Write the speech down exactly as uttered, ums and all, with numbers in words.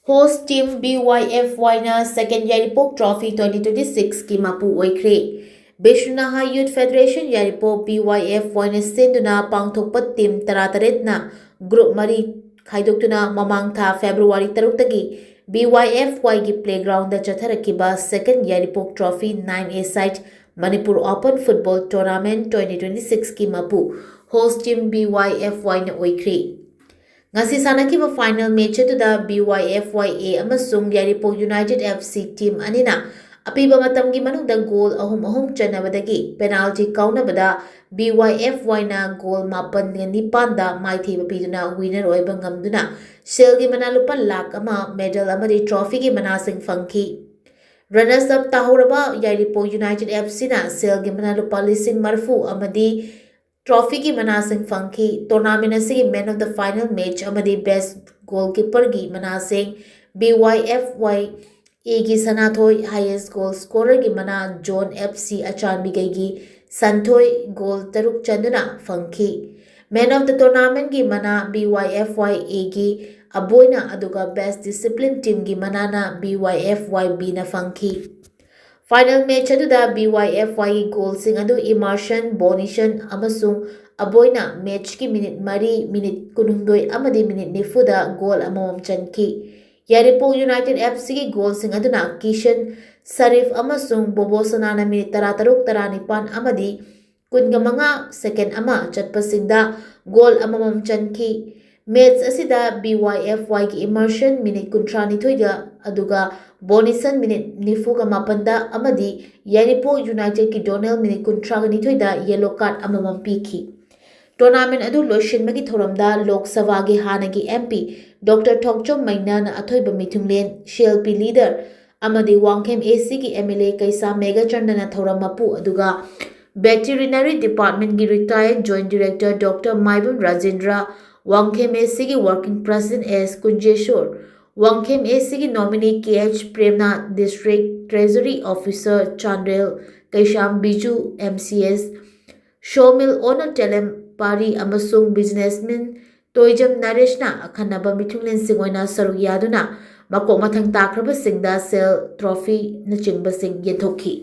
Host team B Y F Yꯅ second Yairipok Trophy twenty twenty-sixꯀꯤ ꯃꯄꯨ ꯑꯣꯏꯈ꯭ꯔꯦ꯫ ꯕꯤꯁ꯭ꯅꯨꯅꯥꯍ Youth Federation Yairipok B Y F Yꯅ ꯁꯤꯟꯗꯨꯅ ꯄꯥꯡꯊꯣꯛꯄ team ꯇꯔꯥꯇꯔꯦꯠꯅ group ꯃꯔꯤ ꯈꯥꯏꯗꯣꯛꯇꯨꯅ ꯃꯃꯥꯡ ꯊꯥ February ꯇꯔꯨꯛꯇꯒꯤ B Y F Yꯒꯤ playgroundꯗ ꯆꯠꯊꯔꯛꯈꯤꯕ second Yairipok Trophy nine A side Manipur Open Football Tournament twenty twenty-sixꯀꯤ ꯃꯄꯨ host team B Y F Yꯅ ꯑꯣꯏꯈ꯭ꯔꯦ꯫ ꯉꯁꯤ ꯁꯥꯟꯅꯈꯤꯕ final match ꯑꯗꯨꯗ B Y F Y A ꯑꯃꯁꯨꯡ Yairipok United F C team ꯑꯅꯤꯅ ꯑꯄꯤꯕ ꯃꯇꯝꯒꯤ ꯃꯅꯨꯡꯗ goal ꯑꯍꯨꯝ ꯑꯍꯨꯝ ꯆꯟꯅꯕꯗꯒꯤ penalty ꯀꯥꯎꯅꯕꯗ B Y F Yꯅ goal ꯃꯥꯄꯟꯒ ꯅꯤꯄꯥꯟꯗ ꯃꯥꯏꯊꯤꯕ ꯄꯤꯗꯨꯅ winner ꯑꯣꯏꯕ ꯉꯝꯗꯨꯅ ꯁꯦꯜꯒꯤ ꯃꯅꯥ ꯂꯨꯄꯥ ꯂꯥꯈ ꯑꯃ, medal ꯑꯃꯗꯤ trophyꯒꯤ ꯃꯅꯥꯁꯤꯡ ꯐꯪꯈꯤ꯫ Runners up ꯇꯥꯍꯧꯔꯕ Yairipok United F Cꯅ ꯁꯦꯜꯒꯤ ꯃꯅꯥ ꯂꯨꯄꯥ ꯂꯤꯁꯤꯡ ꯃꯔꯤꯐꯨ ꯑꯃꯗꯤ trophyꯒꯤ ꯃꯅꯥꯁꯤꯡ ꯐꯪꯈꯤ꯫ Tournament ꯑꯁꯤꯒꯤ man of the final match ꯑꯃꯗꯤ best goalkeeperꯒꯤ ꯃꯅꯥꯁꯤꯡ B Y F Y Aꯒꯤ ꯁꯅꯥꯊꯣꯏ, highest goal scorerꯒꯤ ꯃꯅꯥ Zone F C ꯑꯆꯥꯟꯕꯤꯒꯩꯒꯤ ꯁꯟꯊꯣꯏ goal ꯇꯔꯨꯛ ꯆꯟꯗꯨꯅ ꯐꯪꯈꯤ꯫ Man of the tournamentꯒꯤ ꯃꯅꯥ B Y F Y Aꯒꯤ ꯑꯕꯣꯏꯅ, ꯑꯗꯨꯒ best discipline teamꯒꯤ ꯃꯅꯥꯅ B Y F Y Bꯅ ꯐꯪꯈꯤ꯫ Final match ꯑꯗꯨꯗ B Y F Yꯒꯤ goalꯁꯤꯡ ꯑꯗꯨ Emerson, Bonison ꯑꯃꯁꯨꯡ ꯑꯕꯣꯏꯅ matchꯀꯤ minute ꯃꯔꯤ, minute ꯀꯨꯟꯍꯨꯝꯗꯣꯏ ꯑꯃꯗꯤ minute ꯅꯤꯐꯨꯗ goal ꯑꯃꯃꯝ ꯆꯟꯈꯤ꯫ Yairipok United F Cꯒꯤ goalꯁꯤꯡ ꯑꯗꯨꯅ Kishan Sharif ꯑꯃꯁꯨꯡ Bobo Sanana minute ꯇꯔꯥꯇꯔꯨꯛ, ꯇꯔꯥꯅꯤꯄꯥꯟ ꯑꯃꯗꯤ ꯀꯨꯟꯒ ꯃꯉꯥ second ꯑꯃ ꯆꯠꯄꯁꯤꯡꯗ goal ꯑꯃꯃꯝ ꯆꯟꯈꯤ꯫ Match ꯑꯁꯤꯗ B Y F Yꯒꯤ Emerson minute ꯀꯨꯟꯊ꯭ꯔꯥꯅꯤꯊꯣꯏꯗ, ꯑꯗꯨꯒ Bonison minute ꯅꯤꯐꯨꯒ ꯃꯥꯄꯟꯗ ꯑꯃꯗꯤ Yairipok Unitedꯀꯤ Donald minute ꯀꯨꯟꯊ꯭ꯔꯥꯒ ꯅꯤꯊꯣꯏꯗ yellow card ꯑꯃꯃꯝ ꯄꯤꯈꯤ꯫ Tournament ꯑꯗꯨ ꯂꯣꯏꯁꯤꯟꯕꯒꯤ ꯊꯧꯔꯝꯗ ꯂꯣꯛ ꯁꯚꯥꯒꯤ ꯍꯥꯟꯅꯒꯤ M P Doctor ꯊꯣꯛꯆꯣꯝ ꯃꯩꯅꯥꯅ ꯑꯊꯣꯏꯕ ꯃꯤꯊꯨꯡꯂꯦꯟ, C L P leader ꯑꯃꯗꯤ Wangkhem A Cꯒꯤ M L A ꯀꯩꯁꯥꯝ ꯃꯦꯘꯆꯟꯗ꯭ꯔꯅ ꯊꯧꯔꯝ ꯃꯄꯨ, ꯑꯗꯨꯒ Veterinary Departmentꯀꯤ retired Joint Director Doctor Maibam Rajendra, Wangkhem A Cꯒꯤ Working President S ꯀꯨꯟꯖꯦꯁꯣꯔ, Wangkhem A Cꯒꯤ nominee K H ꯄ꯭ꯔꯦꯝꯅꯥꯊ, District Treasury Officer Chandel Keisham Biju, M C S Sawmill owner ꯇꯦꯂꯦꯝ ꯄꯥꯔꯤ ꯑꯃꯁꯨꯡ businessman Toijam ꯅꯔꯦꯁꯅ ꯑꯈꯟꯅꯕ ꯃꯤꯊꯨꯡꯂꯦꯟꯁꯤꯡ ꯑꯣꯏꯅ ꯁꯔꯨꯛ ꯌꯥꯗꯨꯅ ꯃꯀꯣꯛ ꯃꯊꯪ ꯇꯥꯈ꯭ꯔꯕꯁꯤꯡꯗ ꯁꯦꯜ, ꯇ꯭ꯔꯣꯐꯤꯅꯆꯤꯡꯕꯁꯤꯡ ꯌꯦꯟꯊꯣꯛꯈꯤ꯫